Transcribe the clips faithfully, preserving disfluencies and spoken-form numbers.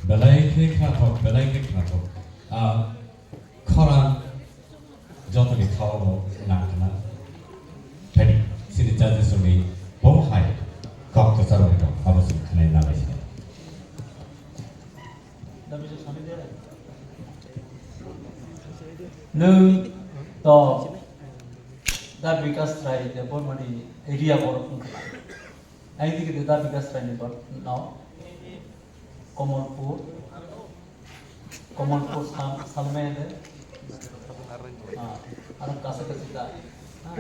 Belai khe khnathok, belai khe khnathok. Ah, khorang jotoni khao bo nang khna. Thani sini judges rokni bo hai kok kwcharo rok abo sini khnai nalai. Nwng to da Bikash Rai Debbarmani area borok wngkha. Aini digi da Bikash Rai ni borok no Kamalpur, Kamalpur Sam-, Salmai de. Ah, aro kasa kasi da. Ah.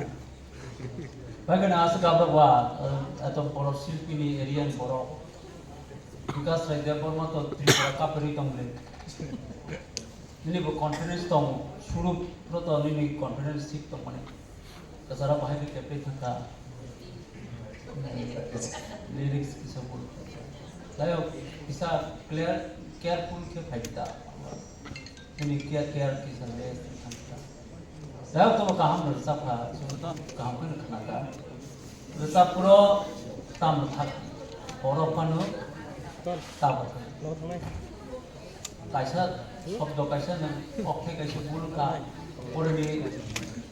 Bagana asa gabra wa, eh, ato borok silpi ni area ni borok. Bikash Rai Debbarma to Tripura kapri tong le. Nini bo confidence tong, suru pro to nini confidence thik tong mani. Kasara bahai ke kepe thangka. Lyrics kisa bul. Jai hok, kisa clear, careful khe phai ta. Ini care, care kisa less kisa. Jai hok, tomo kaham no rwchap kha, kaham khe khna kha. Rwchap phuru tam thak. Borok phano tam thak. Kaisa shobdo kaisa nang okthai kaisa bul ka poreni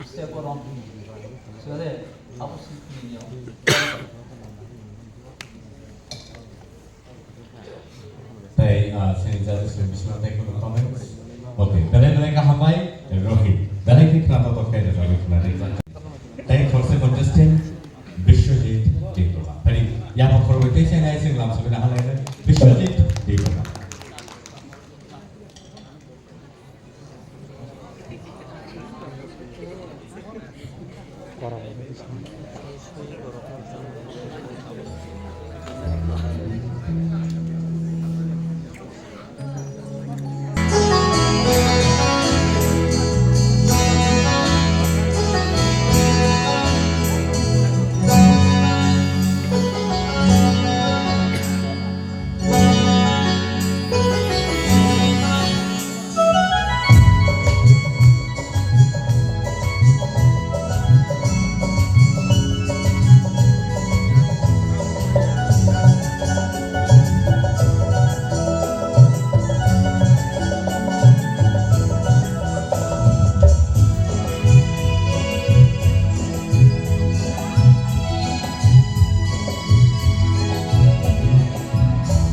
step o rom. Sode abo sini yo. Tei, ah, sini judges ni bisingo tei kono comments? Okay, belai belai kaham bai, Rohit. Belai khe khna tok tok khe rwjak khna ri. Tei khoroksa contestant Biswajit Debbarma. Tei yapha khorokbai tei sini hai sini lam sabina halai Biswajit Debbarma.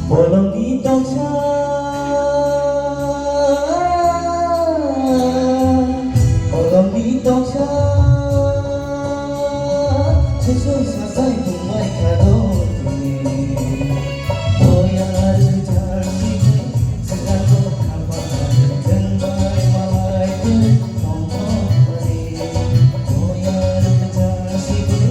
Bolongni tongsa, bolongni tongsa, sesoi sasai tongbai kha do tini. Boya rwchar sini, sengkar bo khaba, jengbai malai tong tong mani. Boya rwchar sini,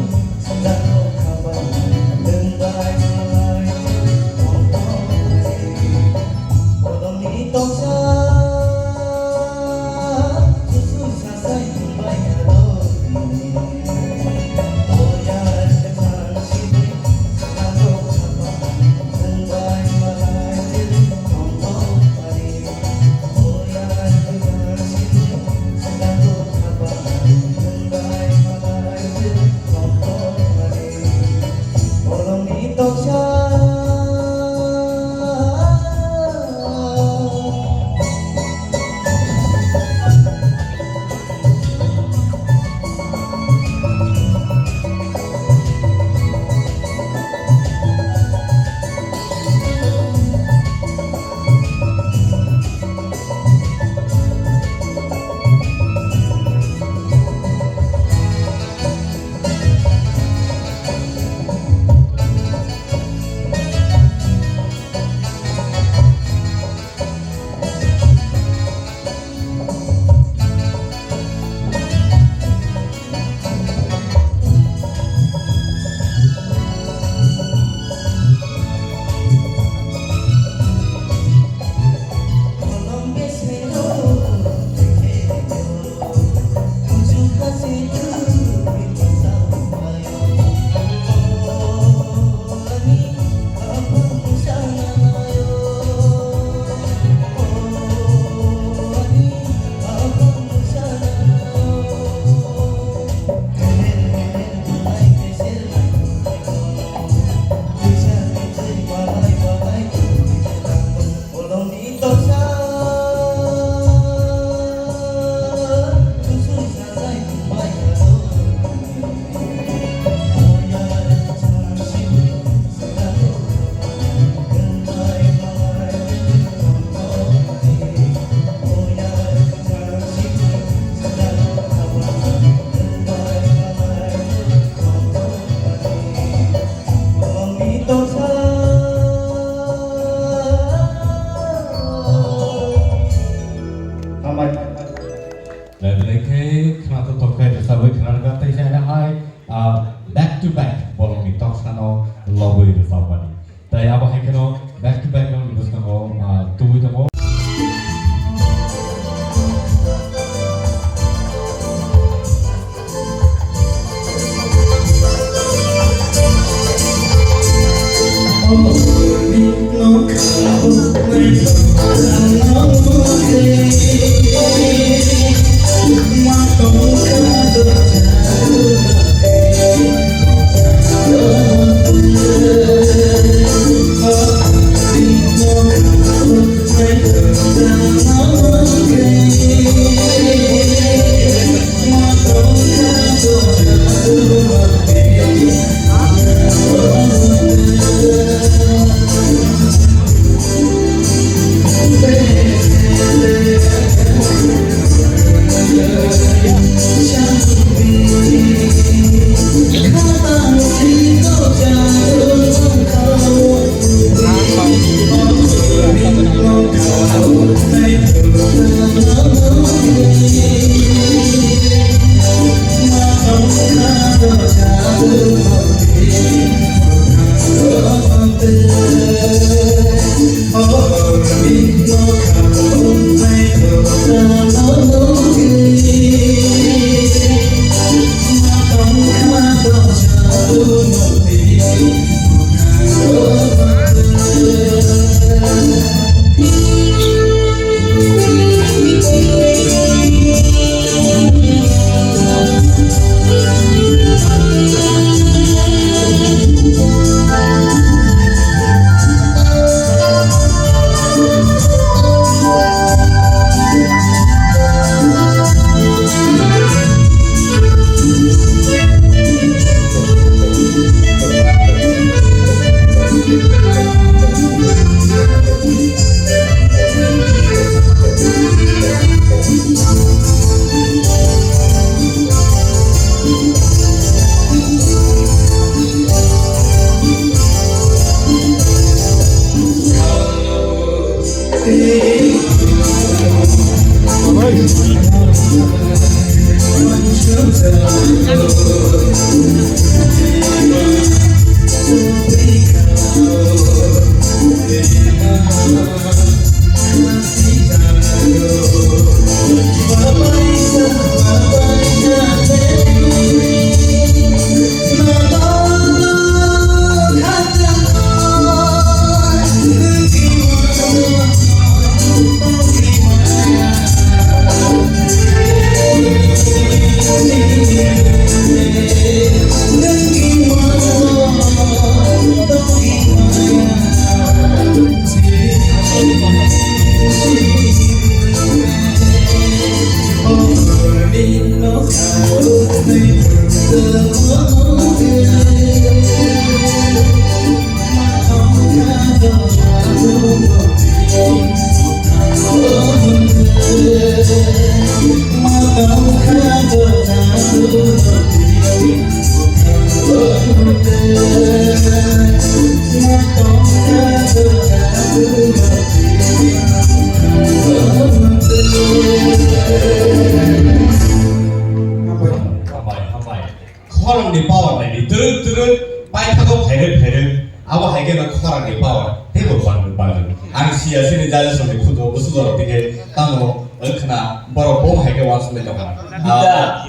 Hambai, hambai. Khorang ni power nai di, twrwk twrwk paithago phairwk phairwk, abo hai khe no khorang ni power teibo bang bang. Ang siya sini jali soni khudo busu jora tike tamo wngkhna borok bo hai khe wansuk lai tongkha. Bida. Ah.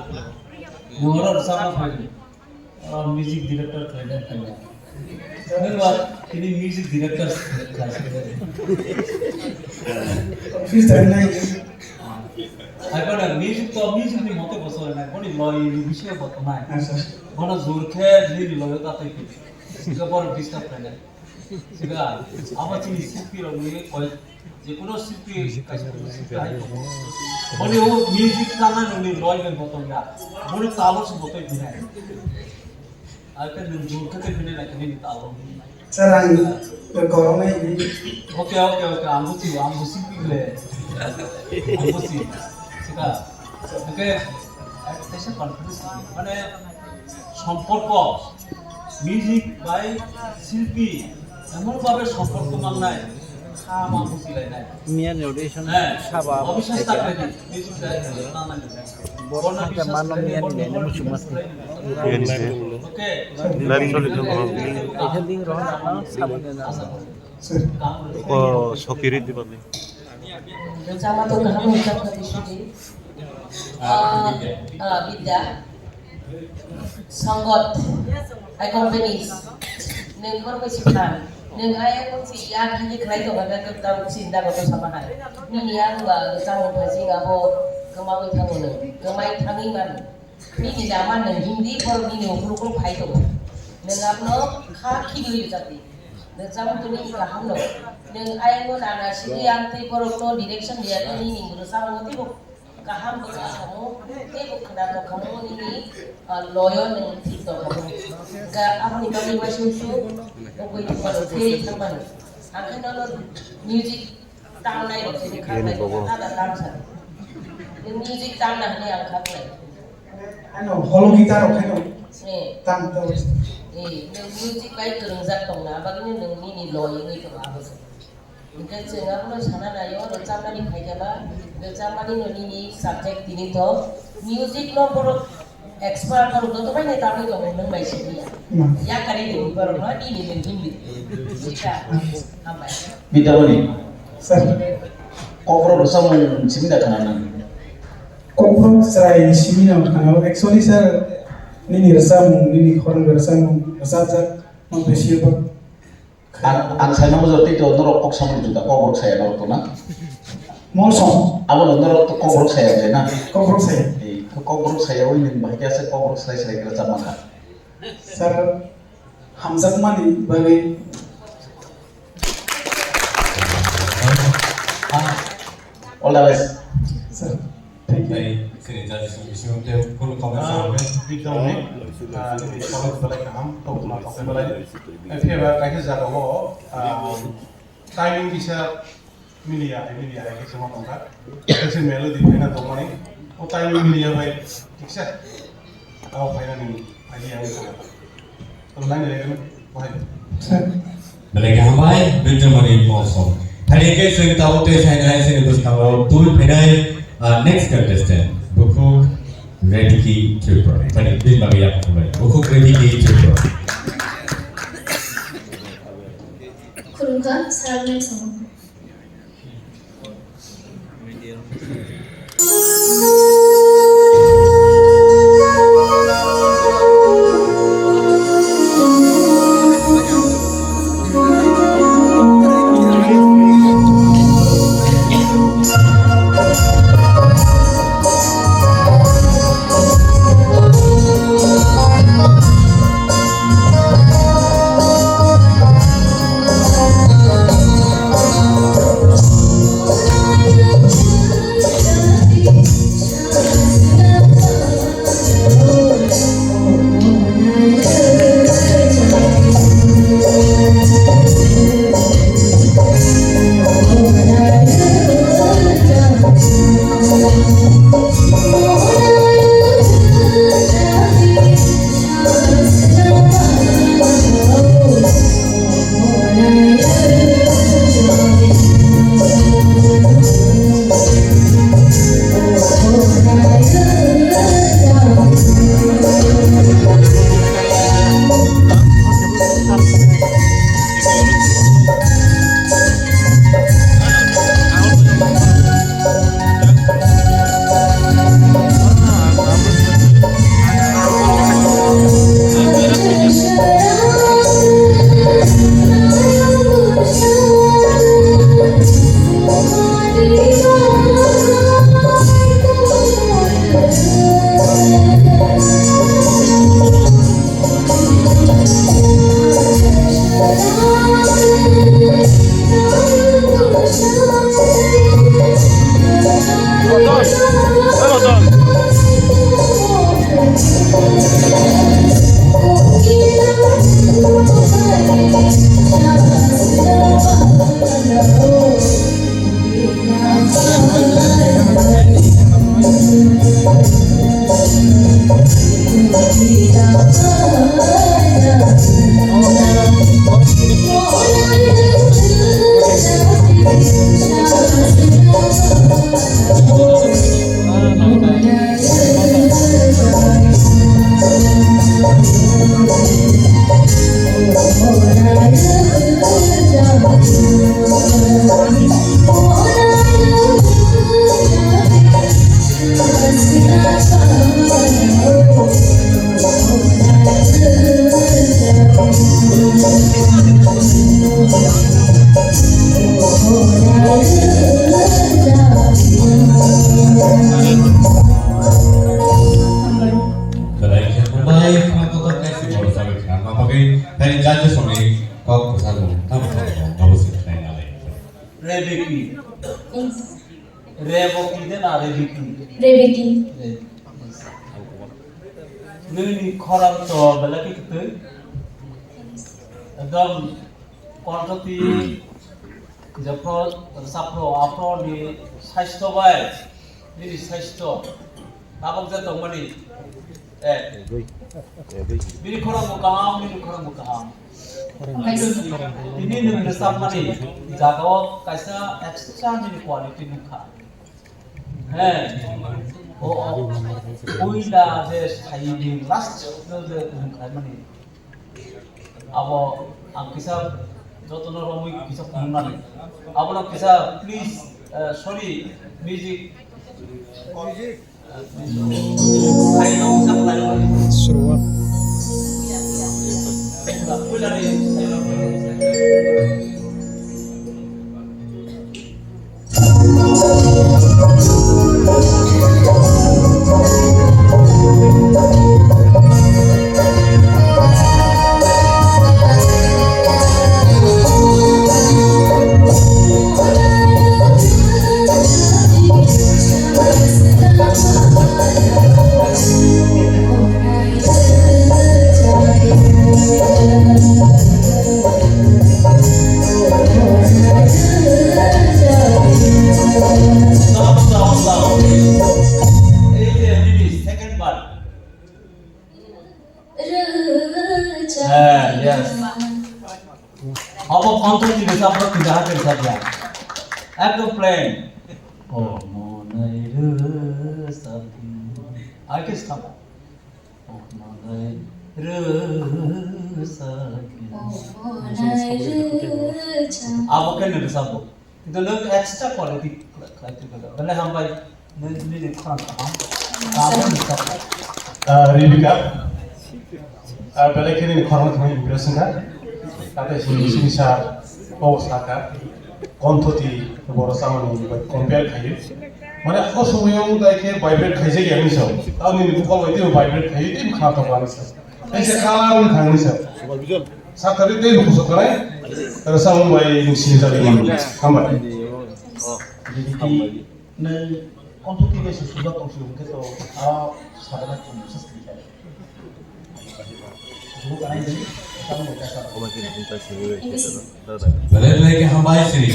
Noro sama phai. Ah, music director khlaina phai. Nungba tini music director khlai. Please, don't like. Hai phano music to music ni mote bo chole nai, boni loi ni bisingo bo tongnai. Acha. Bono jor khe nini loi o ta twi khe. Sika bor disturb khainai. Sika abo chini silpi rok ni koi, je kono silpi kaisa kono silpi hai tongo. Boni o music tangnai rok ni loi bai bo tongya. Boni talo se bo twi khainai. Ake nwng jor khe tei hwnwi naikhe nini talo. Sir, ang koroknai hwnwi. Okay, okay, okay, ang buchio, ang buchio bile. Ang buchio. Sika. Hwnkhe, eh, kaisa confidence, mane, somporko, music bai silpi, emon bhabe somporko mangnai, kha ma buchilainai. Miya ni audition. Eh, saba obiswas ta khlai di. Borok hwnka mano miya ni nene muchungma se. Live choli tongo. Kaisa link rohor na saboni na. Ko sokiri diba ni. Rwchapma to kaham rwchapna di sudi. Ah, ah, Bidya. Sangat. Accompanies. Nengkhor bai si phan. Nwng ayang si ya khaji khlai tongo, nwng tang sinda bo sama hai. Nini yang ba samung phasing abo kwmawi thango nwng, kwmai thangwi mano. Nini lama nwng Hindi borok nini ukulukul phai tongo. Nwng abono kha khibiwi rwchapdi. Nwng chamung twi nini kaham no. Nwng ayang no nana sidi ang tei borok no direction liya tei nini mungno chamung tei bo kaham bwkha khamu, tei bo khwna tongkhamu nini, ah, loyo nwng thik tongkhamu. Hwnkhe aboni bagwi uaisuksu bo bui thumano phirwi thangmano. Ang khe nono music tamnai rok sini kha khlai, ada tamsa. Nwng music tamna hwnwi ang kha khlai. Ano holo guitar rok khaino. Eh. Tam to. Eh, nwng music bai kwrwngjak tongna, abagwino nwng nini loyo wngwi tongo abo se. Hingke chwng abono sana naio, rwchapmani phaikhe ba, rwchapmani no nini subject tini to, music no borok expert borok joto bai nai tamwi tongo, nwng bai simi ya. Hmm. Yakari ni borok no nini nwng himdi. Sika, hambai. Bitamani. Sir. Kokborok rwchapmung simi da khana nang. Kokborok chwrai simi no khana. Actually, sir, nini rwchapmung, nini khorang rwchapmung, rwchapjak, no besi ba. Ang, ang saimano jotoi to norok kok samani juda, kok borok saya norok to na. Mosong. Abo no norok to kok borok saya jai na. Kok borok saya. Ei, to kok borok saya oi nin bahai khe ase kok borok sai sai kira chama kha. Sir, hamjakmani bagwi. Ah, all the best. Sir. Thank you. Tei chini judges ni bisingo tei kunu comment Ah, samani. Bidya ni, ah, nini comment belai kaham, tongma tongma belai. Eh, phiya ba kaisa jaga o, ah, timing kisa milia hai, milia hai kisa ma tongkha. Kisa melody phaina tongmani. O timing milia bai kisa. Tao phaina ni idea ni tongkha. Tong nai ni regan, wahai. Sir. Belai kaham bai, Binjamani Mosong. Thani khe chwng tabuk tei sainai chini bwskango twi phainai, ah, next contestant, Bukhuk Rebiki Tripura. Thani bini bagwi yakung bai, Bukhuk Rebiki Tripura. Khulumkha, Sir Nelson. Belai khe hambai, khna kotor khe si borok jagwi khna ma bagwi, tei judges rokni kok kwcharo tamo tamo tamo se khlai nalai. Rebeki. Rebeki de na Rebeki? Rebeki. Re-, nini khorang to belai khe kwtwi. Ekdom Kontoti, jephru, rwchapphru, aphru ni saisto bai, nini saisto, tabuk je tongmani, eh, bini khorang bo kaham, nini khorang bo kaham. Tini nwng rwchapmani jaga o kaisa extra nini quality nukha. He, o, o, puila je saini last je nwng khlaimani. Abo ang kisa jotono romwi kisa phunuknani. Abono kisa please, eh, sorry, music. Suruat. Stop, stop, stop. এই যে, এই যে, second bar. হ্যাঁ, yes. Abo kontho ni bwsa borok twi jaha khe rwchapya. Ekdom plain. O monai rwchapya. Ar khe stop. Abo khe nini bwskango. Kintu nwng extra quality khlai tongkha. Belai hambai, nini khorang kaham. Abo ni bwskango. Ah, Rebecca, ah, belai khe nini khorang thangwi impress wngkha. Nathai sini sini sa, o saka. Konthoti borok chamani bai compare khaio. Mane o somoyo wng tai khe vibrate khaijak ya hinwi sao. Tamo nini bukol bai teibo vibrate khaio, teibo khna tongo ani sao. Tei se color wng thang hinwi sao. Sakari teibo kusuk kanai. Tara samung bai nung sini jagwi mano. Hambai. Nwng konthoti bai se sujak tong si hwnkhe to a sadana kung sa sini jai. Sujak kanai di, samung bai kasa. Belai belai khe hambai sini.